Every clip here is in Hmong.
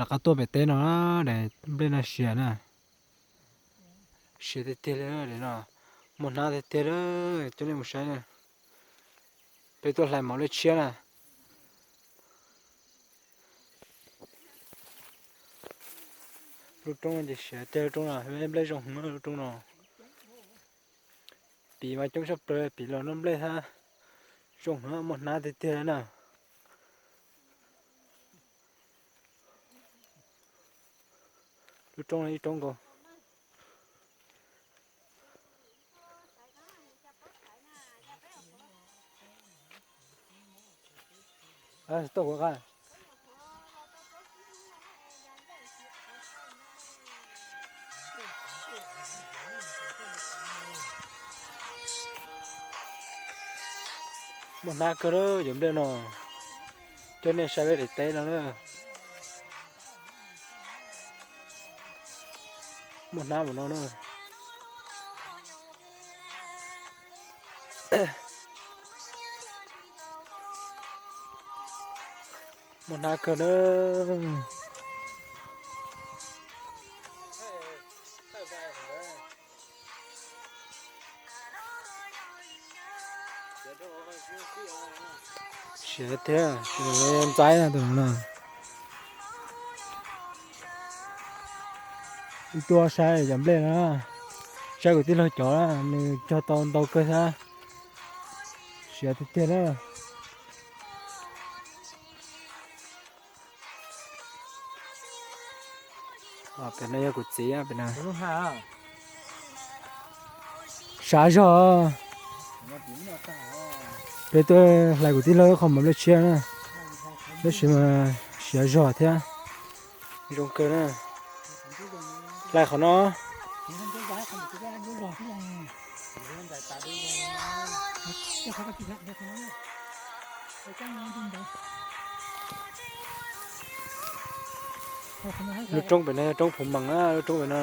Rov qab tuaj pem teb no, daim nplej no siav na. Siav tiag tiag li no, muaj hnab tiag tiag li, coj nej mus saib na. Peb tuaj hlais mov lej tshiab na. Lub roob no ces siav tiag, lub roob no nplej zoo heev lub roob no. Piv mas coob tshaj plaws, piv los noj nplej thiab, zoo heev, muaj hnab tiag tiag na. Lub roob no ib roob nkaus. Muaj hnab kawg lawm cov nplej no, coj nej saib peb daim teb no na. Muaj hnab mus no na. Muaj hnab kawg na. Siav tiag, ntxaib na tus no na. Tuaj saib cov nplej no, saib kuv tij laug cov, nws cog tau ntau kawg thiab. Siav tiag tiag na. Pem no yog kuv txiv pem no. Siav zog. Peb tuaj hlais kuv tij laug ib qho mov nplej tshiab na, tab sis mas siav zog thiab. Zoo kawg na. Hlais qhov no. Lub roob pem no yog roob Phuv Mees na, lub roob pem no.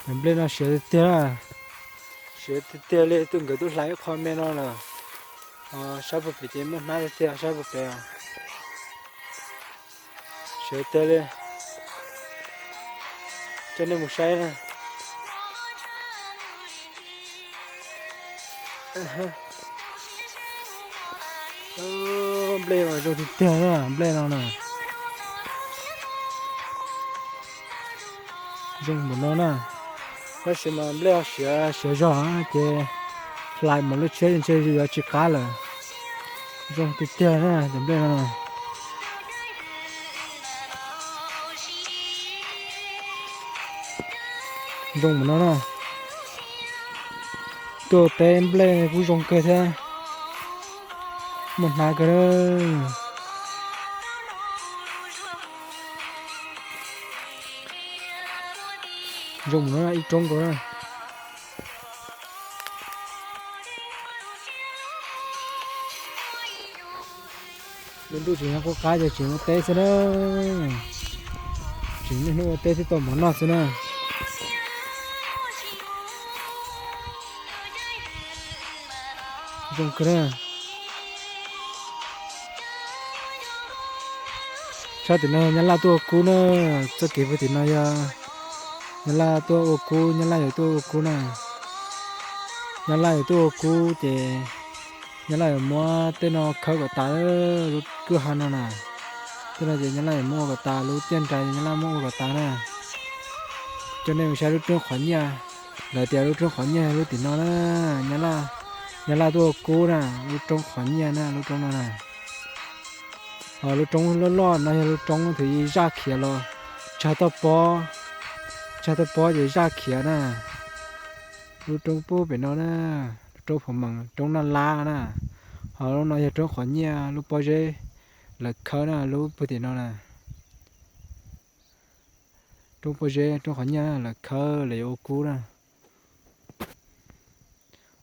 Cov nplej no siav tiag tiag, siav tiag tiag li, tuaj nkawd tuaj hlais ib qho me no lawm. Sab puag pem ces muaj hnab tiag tiag sab puag pem. Siav tiag li. Coj nej mus saib na. Nplej no zoo tiag tiag na, nplej no na. Zoo npaum no na. Tab sis mas nplej siav, siav zog ces hlais mov nplej tshiab ntshe yuav tsis qab lawm. Zoo tiag tiag na cov nplej no. Zoo npaum no na. Tuaj teb nplej kuj zoo kawg thiab. Muaj hnab kawg. Zoo npaum no ib roob nkaus na. Lub ntuj tseem nyob qub qab ces tseem ua teb xwb na. Tseem niaj hnub ua teb thiab tau mov noj xwb na. Zoo kawg na. Sab tim no Nyab Laj tuaj ua kub na, txoj kev puag tim no yog Nyab Laj tuaj ua kub, Nyab Laj yuav tuaj ua kub na. Nyab Laj yuav tuaj ua kub ces Nyab Laj yuav muab tej no khawb kom tas lub kwj ha no na. Tej no ces Nyab Laj yuav muab ua kom tas, lub tiaj nrais Nyab Laj muab ua kom tas na. Coj nej mus saib lub roob qhov nyiaj, lawv tias lub roob qhov nyiaj lub tim no na. Nyab Laj, Nyab Laj tuaj ua kub na, lub roob qhov nyiaj na, lub roob no na. Ho lub roob loj loj no yog lub roob thaum ub zaj khiav los tsag toj pob, tsag toj pob ces zaj khiav na. Lub roob puag pem no na, lub roob Phuv Mees, roob Naj Lab na. Ho lub no yog roob qhov nyiaj, lub pob zeb lawv khawb na, lub puag tim no na. Roob pob zeb, roob qhov nyiaj lawv khawb lawv yuav ua kub na.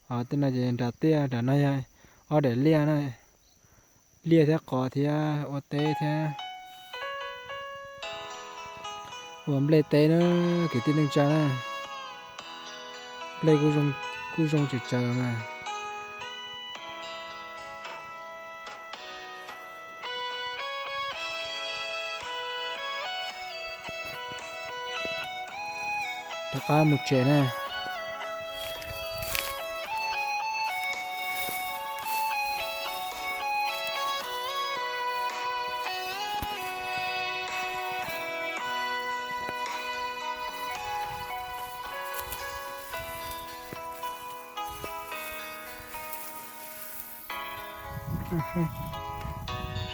Ho tej no ces nram tiaj, nram no yog ob daim liaj na, liaj thiab qos thiab ua teb thiab ua nplej teb na, kwv tij neej tsa na. Nplej kuj zoo tsawg tsawg mas. Rov qab mus tsev na.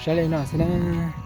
Saib li no xwb na.